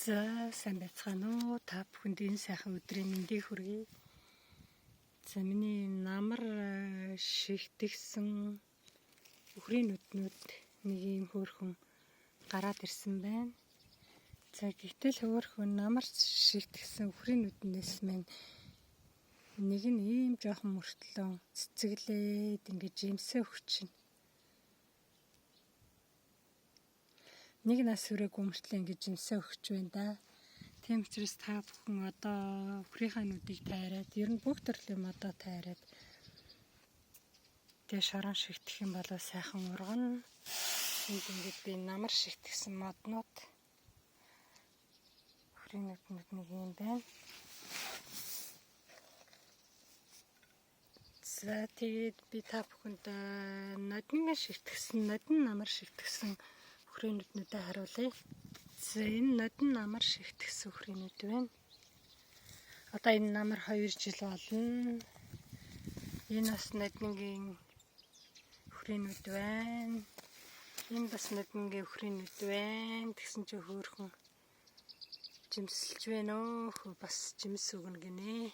За сайн байцгаана уу? Та бүхэнд энэ сайхан өдрийн мэндийг хүргэе. За миний намар шигтгсэн үхрийн нүднүүд нэг юм хөөрхөн гараад ирсэн байна. За гэтэл хөөрхөн намар шигтгсэн үхрийн нүднээс маань нэг нь ийм жоохон мөртлөө цэцэглээд ингэж жимсээ өгч. Нэг нас хүрээгүй мөртлөө ингэж жимсээ өгч байна да. Тийм учраас та бүхэн одоо үхрийнхаа нүдийг тайраад, ер нь бүх төрлийн модоо тайраад тэгээ шорон шигтгэх юм бол сайхан ургана. Энд ингээд би намар шигтгэсэн моднууд үхрийн нүднүүд нэг юм байна. За тэгээд би та бүхэнд ноднин шигтгэсэн, нодин намар шигтгэсэн үхрийн нүднүүдэд харуулъя. За энэ нодин намар шигтгэсэн үхрийн нүд байна. Одоо энэ намар 2 жил болно. Энэ бас ноднингийн үхрийн нүд байна. Энэ бас ноднингийн үхрийн нүд байна. Тэгсэн чинь хөөрхөн жимсэлж байна өө. Бас жимс өгнө гинэ.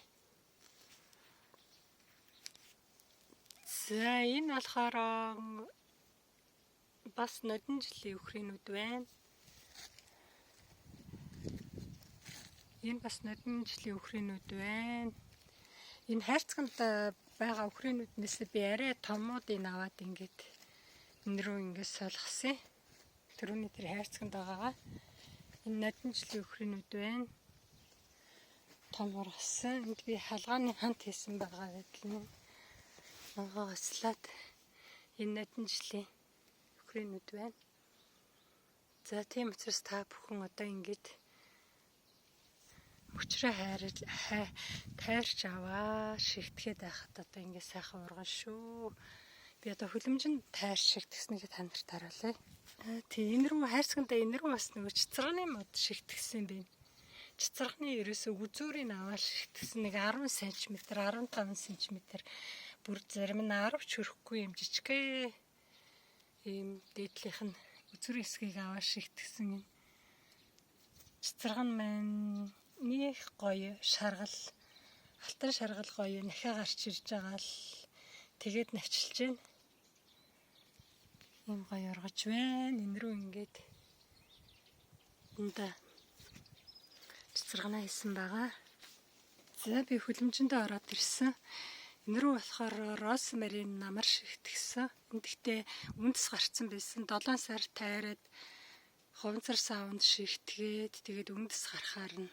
За энэ болохоор бас нодин жилийн үхрийн нүд байна. Энэ бас нодин жилийн үхрийн нүд байна. Энэ хайрцагт байгаа үхрийн нүднээс би арай томуудыг аваад ингээд энэ рүү ингээд солгосон. Тэрүүний тэр хайрцагт байгаагаа энэ нодин жилийн үхрийн нүд байна. Том ургасан. Энд би халгааны хант хийсэн байгаа байдал нь. Ногоогослаад энэ нодин жилийн үхрийн нүд байна. За тийм учраас та бүхэн одоо ингэж мөчрөө хайрж тайрч аваа шигтгэхэд байхад одоо ингэ сайхан урган шүү. Би одоо хөлөмжөнд тайрч шигтгэснийг та нарт харуулъя. Тий энэ рүү хайрцагтаа энэ рүү бас нөгөө цэцэрхний мод шигтгэсэн юм байна. Цэцэрхний ерөөсөө үзүүрийг аваад шигтгэсэн нэг 10 см 15 см бүр зарим нь 10 ч хүрэхгүй юм жижигхэн ийм дээдлийнх нь үзүүрийн хэсгийг аваад шигтгэсэн юм. Цэцэрхэн маань нэг гоё шаргал, алтан шаргал гоё нахиа гарч ирж байгаа л тэгээд навчилж байна. Ийм гоё ургаж байна. Энэ рүү ингээд энд цэцэрхнаа хийсэн байгаа. За би хөлөмжөндөө ороод ирсэн. Энэ рүү болохоор росмарин намар шигтгэсэн. Гэхдээ үндэс гарцсан байсан. 7 сар тайраад хуванцар савнд шигтгээд тэгээд үндэс гарахаар нь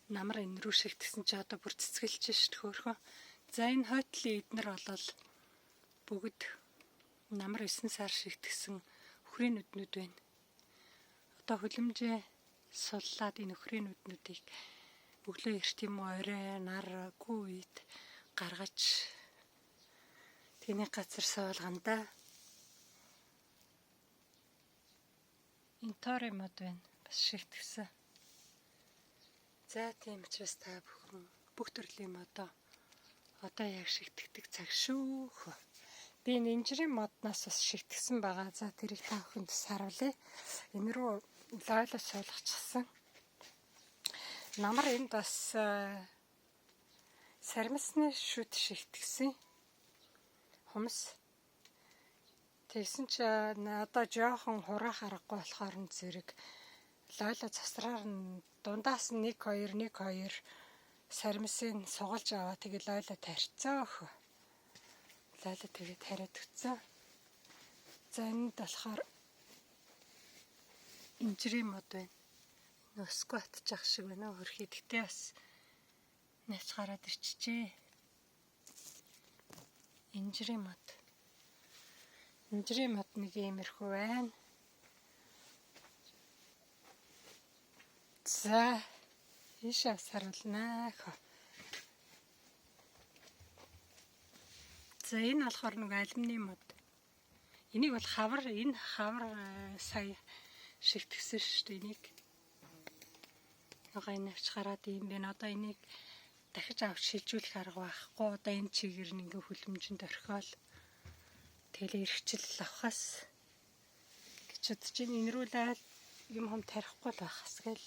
намар энэ рүү шигтгэсэн чи одоо бүр цэцгэлж шít хөөрхөн. За энэ хойтлын эднэр болол бүгд намар 9 сар шигтгэсэн үхрийн нүднүүд байна. Одоо хөлөмжөө суллаад энэ үхрийн нүднүүдийг өглөө эрт юм уу орой наргүй үед гаргаж тэний газар суулгана да. Энэ тори мод байна. Бас шигтгэсэн. За тийм учраас та бүхэн бүх төрлийн модоо одоо яг шигтгэдэг цаг шүү. Би энэ инжирийн модноос бас шигтгэсэн байгаа. За тэрийг та бүхэнд бас харуулъя. Энэ рүү лойло суулгачихсан. Намар энд бас сармисны шүд шигтгэсэн. Хумс. Тэгсэн чи одоо жоохон хураах аргагүй болохоор нь зэрэг лойло цасраар нь дундаас нь 1 2 1 2 сармисыг сугалж аваа тэгээ лойло тарьцаа өхөө. Лойло тэгээ тариад өгцөн. За энд болохоор инжирийн мод байна. Өсгүй атчих шиг байна хөрхий. Гэтэ бас навч гараад ирчихжээ. Инжирийн мод. Инжирийн мод нэг иймэрхүү байна. За ийшээ бас харуулнаа. За энэ болохоор нэг алюминий мод. Энийг бол хавар, энэ хавар сая шигтгэсэн шүү дээ энийг. Нөгөө энэ авч гараад юм байна. Одоо энийг дахиж авч шилжүүлэх арга байхгүй. Одоо энэ чигээр нь ингээ хөлөмжөнд орхиол тэгэл эрхчлэл авахаас гэж бодож байна. Энэ рүү лайл юм хом тарихгүй л байхас гэл.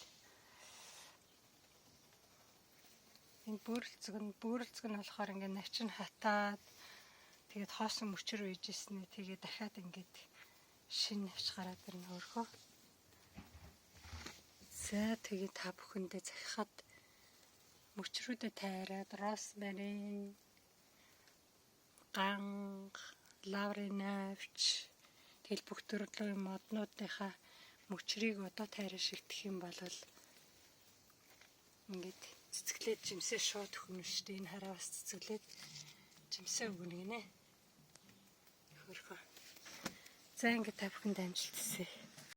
Энэ бүрэлцэг нь бүрэлцэг нь болохоор ингээд начин хатаад, тэгээд хоосон мөчөр үйжсэн нэ, тэгээд дахиад ингээд шинэ навч гараад ирнэ өөрхөө. За, тэгээд та бүхэндээ захихад мөчрүүдэд тайраад rosemary, ганга, лаврын навч, тэгэл бүх төрлийн моднуудынхаа мөчрийг одоо тайраа шигдэх юм бол ингээд цэцэглээд жимсээ шууд өгнө шүү дээ. Энэ хараа бас цэцэглээд жимсээ өгнө гинэ. Хөөрхөн. За, ингээд та бүхэнд амжилт хүсье.